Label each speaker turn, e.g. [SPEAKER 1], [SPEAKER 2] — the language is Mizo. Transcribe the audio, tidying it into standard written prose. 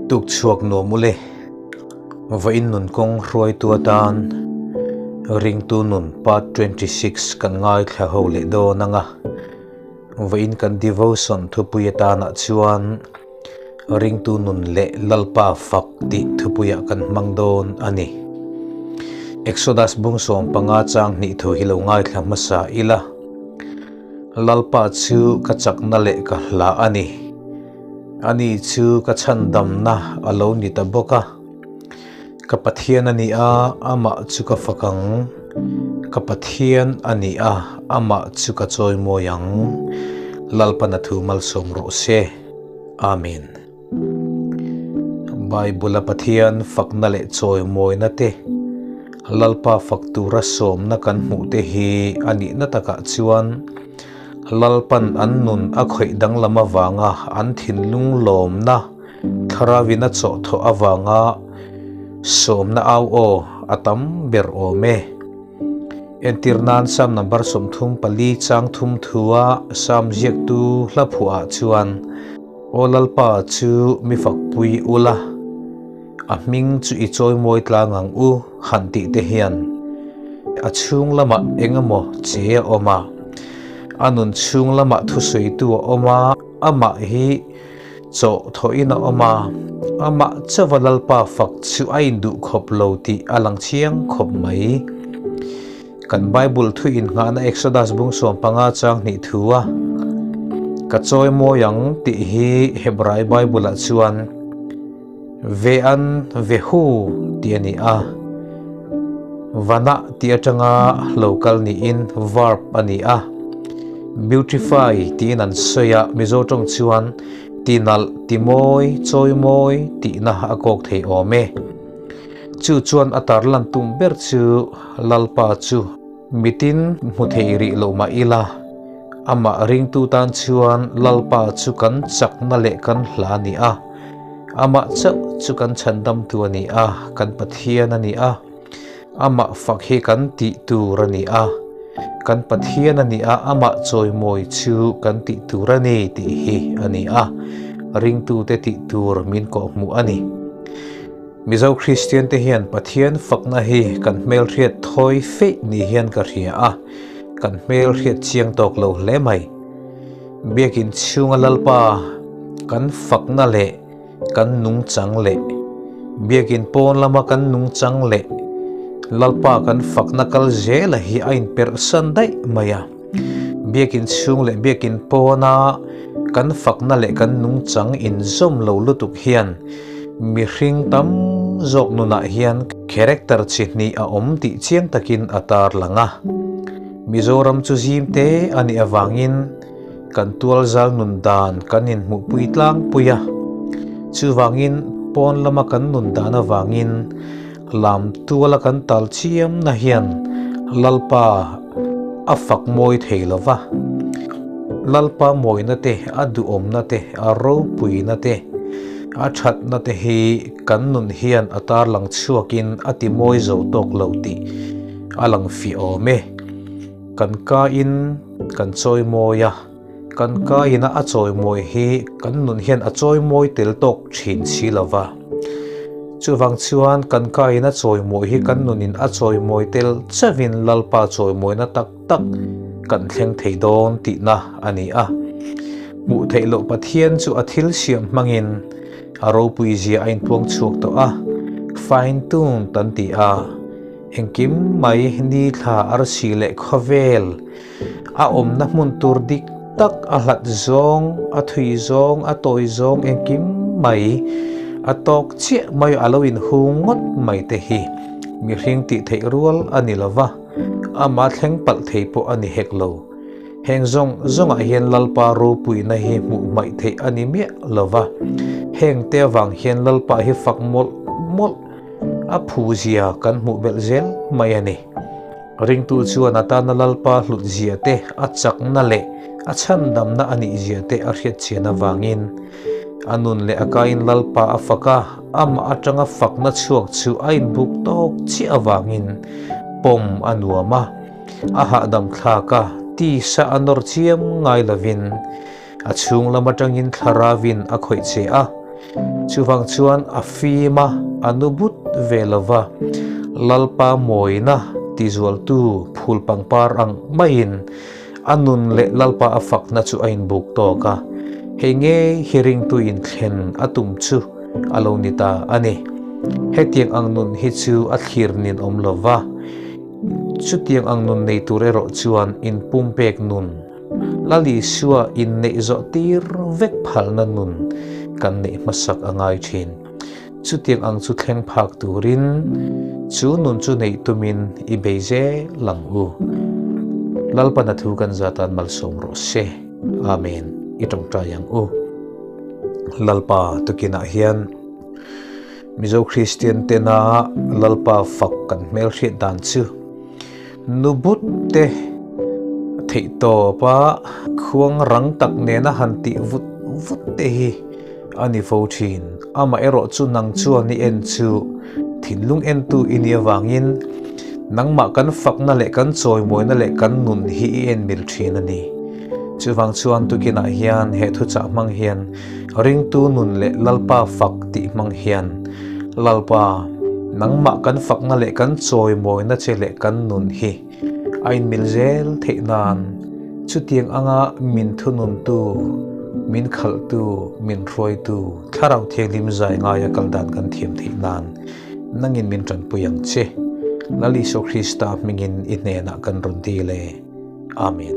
[SPEAKER 1] Tuk chhuak nuam ule. Vawiin nun kawng hruaitu atan Ringtu nun part 26 kan ngaithla ho leh dawn anga. Vawiin kan devotion thupui atanah chuan Ringtu nun leh Lalpa fak tih thupuiah kan hmang dawn a ni. Exodus bung 15 chang hnih thu hi lo ngaithla hmasa ila. Lalpa chu ka chakna leh ka hla a ni. Ani chu ka chhandamna a lo ni ta bawk a. Ka Pathian a ni a, amah chu ka fak ang. Ka Pathian a ni a, amah chu ka chawimawi ang. Lalpan a thu malsawm rawh se. Amen. Bible-a Pathian fakna leh chawimawina te, Lalpa fak tura sawmna kan hmuh te hi a nihna takah chuan Lalpan an nun a khawih danglam avanga an thinlung lawmna thlarauin a chawhthawh avanga sawmna au aw a tam ber awm e. Entir nan Psalm number 34 chang thum thua Psalm ziaktu hla phuah chuan, Aw Lalpa chu mi fakpui ula, a hming chu i chawimawi tlang ang u han tih te hian a chhung lamah eng emaw che a awm a, a nun chhung lamah thusawitu a awm a, amah hi Chaw thawhin a awm a, amah chauha Lalpa fak chu a induh khawp lo tih a lang chiang khawp mai. Kan Bible thu innghahna Exodus bung 15 chang hnih thu a, Ka chawi mawi ang tih hi Hebrai Bible-ah chuan Ve'an Vehu tih a ni a, Vanah tih atanga lo kal niin verb a ni a, beautify tiin an sawi a, Mizo tawng chuan ti nalh, ti mawi, chawi mawi tihna a kawk thei awm e. Chu chuan a tarlan tum ber chu Lalpa chu mitin hmu thei rih loh mah ila, amah ringtu tan chuan Lalpa chu kan chakna leh kan hla a ni a, amah chauh chu kan chhandamtu a ni a, kan Pathian a ni a. Amah fak hi kan tih tur a ni a, kan Pathian a ni a, amah chawimawi chu kan tih tur a ni tih hi a ni a, ringtute tih tur min kawhhmuh a ni. Mizo Kristian te hian Pathian fakna hi kan hmelhriat thawi feih ni hian ka hria a, kan hmelhriat chiang tawk lo hle mai. Biakin chhunga Lalpa kan fakna leh kan nungchang leh Biakin pawn lama kan nungchang leh Lalpa kan fakna kal zela hi a inperhsan daih mai a. Biakin chhung leh Biakin pawna kan fakna leh kan nungchang inzawm lo lutuk hian mihring tam zawk nunah hian character chi hnih a awm tih chiang takin a tarlang a. Mizoram chu zim te a nih avangin Kan tualzal nun dan kan inhmuhpui tlangpui a, chuvangin pawn lama kan nun dan avangin lam tuala kan tal chiamna hian Lalpa a fak mawi thei lo va. Lalpa mawina te, a duhawmna te, a ropuina te, a thatna te hi kan nun hian a tarlang chhuakin a ti mawi zo tawk lo tih a lang fiah awm e. Kan kain kan chawimawi a, kan kaina a chawimawi hi kan nun hian a chawimawi tel tawk thin si lo va. Chuvang chuan kan kaina chawimawi hi kan nunin a chawimawi tel chauhin Lalpa chawimawina tak tak kan thleng thei dawn tihna a ni a. Hmuh theih loh Pathian chu a thil siam hmangin a ropui zia a inpuang chhuak tawh a, fine tuned an ti a. Engkim mai ni thla arsi leh khawvel a awmna hmun tur dik tak a hlat zawng, a thui zawng, a tawi zawng engkim mai a tawk chiah mai a lo inhung ngawt mai te hi mihring tih theih rual a ni lo va, ama thleng palh thei pawh a ni hek lo. Heng zawng zawngah hian Lalpa ropuina hi hmuh hmaih theih a ni miah lo va, heng te avang hian Lalpa hi fak mawlh mawlh A phu zia kan hmuh belh zel mai a ni. Ringtu chuan a tana Lalpa hlut zia te, a chakna leh a chhandamna a nih zia te a hriat chian avangin a nun leh a kain Lalpa a fak a, amah atanga fakna chhuak chu a inbuk tawk chiah avangin pawm a nuam a, a hahdam thlak a, tisa a nawr chiam ngai lovin a chhung lam atangin thlaravin a khawih che a. Chuvang chuan a fim a, a nu but ve lo va, Lalpa mawina tizualtu phul pangpar ang maiin a nun leh Lalpa a fakna chu a inbuk tawk a, hei ngei hi ringtu inthlen a tum chu a lo ni ta a ni. Hetiang ang nun hi chu a thlir nin awm lo va, chutiang ang nun nei tur erawh chuan inpumpek nun, Lal Isua inneih zawh tir vek phalna nun kan neih hmasak a ngai thin. Chutiang ang chu thleng phak turin chu nun chu neih tumin i bei zel ang u. Lalpana thu kan zatan malsawm rawh se. Amen. I tawngtai ang u. Lalpa tukinah hian Mizo Kristian tena Lalpa fak kan hmelhriat dan chu Nubut te theihtawp a khuang rang tak nena han tih vut vut te hi a ni fo thin. Amaherawh chu nang chuan i en chu thinlung entu i nih avangin nangmah kan fakna leh kan chawimawina leh kan nun hi i en mil thin a ni. Chuvang chuan tukinah hian he thuchah hmang hian Ringtu nun leh Lalpa fak tih hmang hian Lalpa, nangmah kan fakna leh kan chawimawina che leh kan nun hi a inmil zel theih nan chutiang anga min thununtu, min khalhtu, min hruaitu Thlarau Thianghlim zai ngaia kal dan kan thiam theih nan nangin min tanpui ang che. Lal Isua Krista hmingin i hnenah kan rawn dil e. Amen.